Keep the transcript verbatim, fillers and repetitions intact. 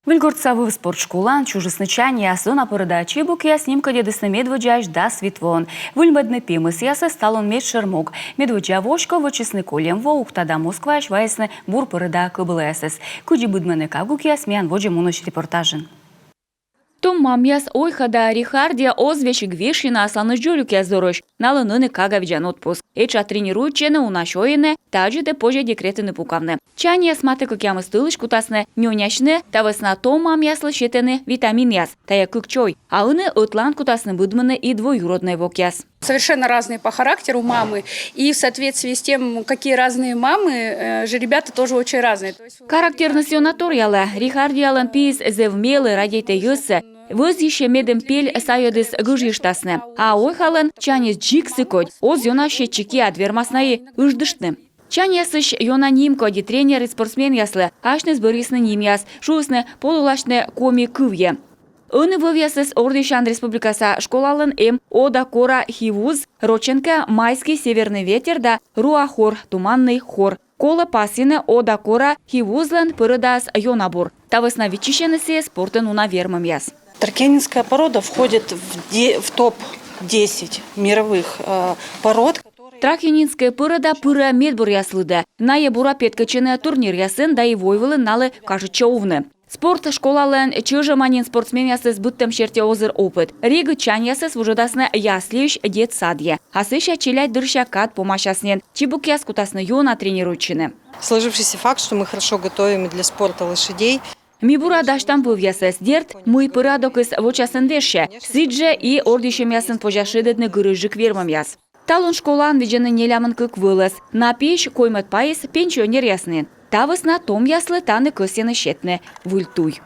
Выльгортса вӧв спорт школаын чужисны чаньяс. Ёна пӧрӧда чибукъяс нимкодьӧдісны медводдзаысь дас вит воӧн. Выльмӧдны пемӧсъясӧс талун медшӧр мог. Медводдза воськов вӧчисны кольӧм во. Ухта да Москваысь вайисны бур пӧрӧда кӧбылаясӧс. Кыдзи быдмӧны кагукъяс, миян водзӧ мунысь репортажын. Том мамъяс Ойха да Рихардия оз весиг вешйыны асланыс дзолюкъяс дорысь. Налӧн ӧні кага видзан отпуск. Этша тренируйтчӧны, уна сёйӧны, тадзи тай позьӧ декретын пукавны. Чаньяс матӧ кӧкъямыс тӧлысь кутасны нёнясьны, та вӧсна том мамъяслы сетӧны витаминъяс. Тайӧ кык чой. А ӧні ӧтлаын кутасны быдмыны и двоюроднӧй вокъяс. Совершенно разные по характеру мамы. И в соответствии с тем, какие разные мамы, э, жеребята тоже очень разные. То есть Характерныс ёна торъялӧ. Рихардиялӧн пиыс зэв мелі, радейтӧ йӧзсӧ. Вӧзйысьӧ, медым пель сайӧдыс гыжйыштасны. А Ойхалӧн чаньыс дзик сы кодь. Оз ёна сетчы киад, вермас на и ыждыштны. Чаньясысь ёна нимкодь и тренер, и спортсменъяслы. Асьныс бӧрйисны нимъяс, шуисны подуласьны коми кывйӧ. Ӧні вӧвъясӧс ордйысян республикаса школалӧн эм Ода Кора Хивуз, рочӧн кӧ Майский северный ветер да Руа Хор, Туманный хор. Колӧ пасйыны, Ода Кора Хивузлӧн пӧрӧдаыс ёна бур. Та вӧсна виччысьӧны сійӧс спортын уна вермӧмъяс. Тракенинская порода входит в, де- в топ десять мировых э, пород. Тракенинскӧй пӧрӧда пырӧ медбуръяс лыдӧ. Найӧ бура петкӧдчӧны турниръясын, да и войвылын налы кажитчӧ овны. Спорт школалӧн чӧжӧма нин спортсменъясӧс быдтӧм серти озыр опыт. Регыд чаньясӧс вуджӧдасны яслиысь детсадйӧ. А сэсся челядьдырся кад помасяс нин. Чибукъяс кутасны ёна тренируйтчыны. Сложившийся факт, что мы хорошо готовим и для спорта лошадей. Ми бура дасьтам вӧвъясӧс, дерт, мый пӧрадокыс вочасӧн вежсьӧ. Сідзжӧ и ордйысьӧмъясын позяс шедӧдны гырысьджык вермӧмъяс. Талун школаын видзӧны нелямын кык вӧлӧс. На пиысь коймӧд пайыс пенсионеръяс нин. Та вӧсна томъяслы тані кӧсйӧны сетны выль туй.